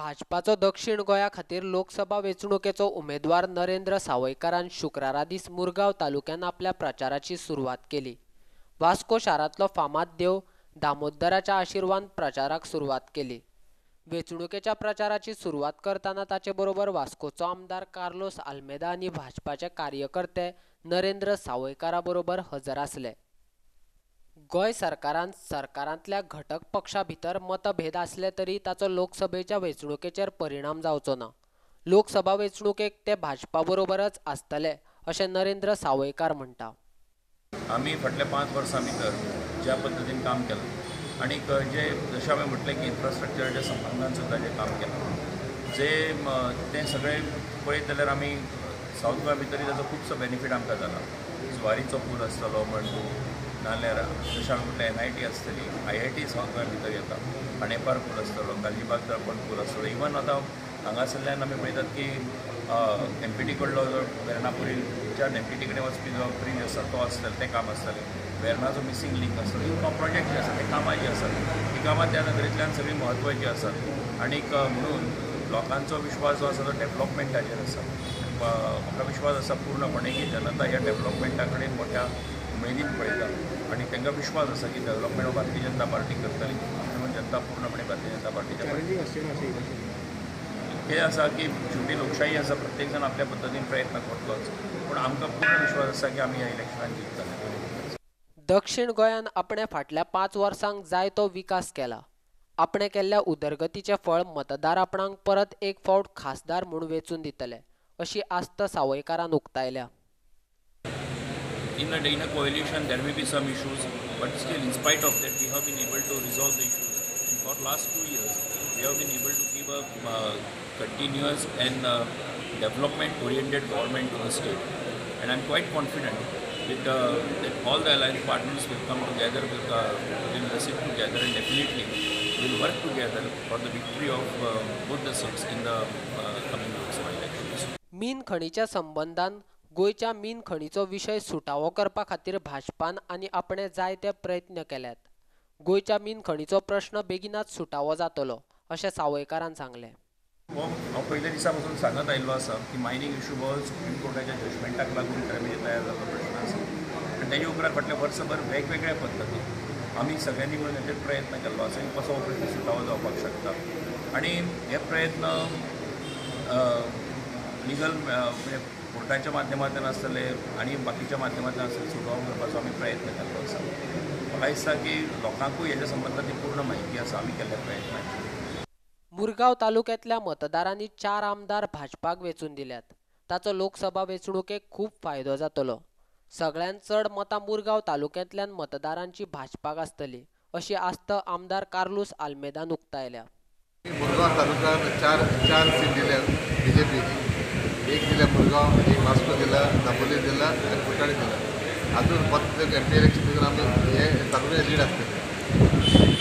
भाजपाचो दक्षिण गोंया खातीर लोकसभा वेंचणुकेचो उमेदवार नरेंद्र सावयकारान शुक्रारा दीस मुरगांव तालुक्यान आपल्या प्रचाराची सुरवात केली. वास्को शारांतलो फामाद देव दामोदराच्या आशिर्वान प्रचाराक सुरवात केली. वेंचणुकेच्या प्रचाराची सुरवात करतना ताचे बरोबर वास्कोचो आमदार कार्लोस आल्मेदा आनी भाजपाचे कार्यकर्ते नरेंद्र सावयकारा बरोबर हजर आसले. गोंय सरकारान सरकारांतल्या घटक पक्षा भितर मतभेद आसले तरी ताचो लोकसभेच्या वेंचणुकेचेर परिणाम जावचो ना. लोकसभा वेंचणुकेक ते भाजपा बरोबरच आसतले अशें नरेंद्र सावयकार म्हणटा. आमी फाटल्या 5 वर्सां भितर ज्या पद्दतीन काम केलां आनी जे जशें हांवें म्हटलें की इन्फ्रास्ट्रक्चराच्या संबंदान सुद्दां जें काम केलां जे तें सगळें पळयत जाल्यार आमी सावथ गोंया भितरूय ताचो खुबसो बेनिफीट आमकां जाला. जुवारीचो पूल आसतलो म्हण तूं, नाल्यार जशें हांवें म्हटलें NIT आसतली, IIT south गोंया भितर येता, खांडेपार पूल आसतलो, गालजीबाग दर्पण पूल आसतलो. इवन आतां हांगासरल्यान आमी पळयतात की MPT कडलो जो वेर्णा पुरीच्यान MPT कडेन वचपी जो ब्रीज आसा तो आसतलो, तें काम आसतलें. वेर्णाचो मिसींग लिंक आसतलो. ही प्रोजेक्ट जे आसा ते कामां जीं आसात हीं कामां त्या नदरेंतल्यान सगळीं म्हत्वाचीं आसात आनीक म्हणून लोकांचो विश्वास जो आसा तो डेवलपमेंटाचेर आसा. म्हाका विश्वास आसा पूर्णपणे की जनता ह्या डेवलपमेंटा कडेन मोठ्या उमेदीन पळयता आनी तांकां विश्वास आसा की डेवलपमेंट भारतीय जनता पार्टी करतली. म्हणून जनता पूर्णपणे भारतीय जनता पार्टीच्या हें आसा की शेवटी लोकशाही आसा, प्रत्येक जाण आपल्या पद्दतीन प्रयत्न करतलोच, पूण आमकां पूर्ण विश्वास आसा की आमी ह्या इलेक्शनान जिखतले. दक्षिण गोंयान आपणे फाटल्या 5 वर्सांक जाय तो विकास केला. आपणे केल्ल्या उदरगतीचें फळ मतदार आपणाक परत एक फावट खासदार म्हूण वेंचून दितले अशी आस्त सावयकारान उक्तायल्या. In a coalition there may be some issues, but still in spite of that we have been able to resolve the issues. And for last 2 years we have been able to give a continuous and development oriented government to the state. And I am quite confident with that all the alliance partners will come together, will sit together and definitely will work together for the victory of both the seats in the coming Lok Sabha elections. मीन खणीच्या संबंदान गोंयच्या मीन खणीचो विशय सुटावो करपा खातीर भाजपान आनी आपणे जायते प्रयत्न केल्यात. गोंयच्या मीन खणीचो प्रश्न बेगिनाच सुटावो जातलो अशें सावयकारान सांगलें. हांव पयल्या दिसा पासून सांगत आयिल्लो आसा की मायनींग इशू हो सुप्रीम कोर्टाच्या जजमेंटाक लागून खरें म्हणजे तयार जाल्लो प्रश्न आसा आनी तेजे उपरांत फाटल्या वर्सभर वेगवेगळ्या पद्दतीन आमी सगळ्यांनी मेळून हेचेर प्रयत्न केल्लो आसा की कसो हो प्रश्न सुटावो जावपाक शकता. आनी हे प्रयत्न लिगल म्हणजे कोर्टाच्या माध्यमांतल्यान आसतले आनी बाकीच्या माध्यमांतल्यान आसतले सुटावो करपाचो आमी प्रयत्न केल्लो आसा. म्हाका दिसता की लोकांकूय हेच्या संबंदांत पूर्ण म्हायती आसा आमी केल्ल्या प्रयत्नाची. मुरगांव तालुक्यांतल्या मतदारांनी 4 आमदार भाजपाक वेंचून दिल्यात. ताचो लोकसभा वेंचणुकेक खूब फायदो जातलो. सगळ्यांत चड मतां मुरगांव तालुक्यांतल्यान मतदारांची भाजपाक आसतली अशी आस्त आमदार कार्लूस आल्मेदान उक्तायल्या. मुरगांव तालुक्यात 4 सीट दिल्या बीजेपी, एक दिल्या मुरगांव, एक वास्को दिला, दाबोली दिला आनी कुट्टाळे दिला. अजून फक्त एमपी इलेक्शन आमी हे तालुक्यात लीड आसतले.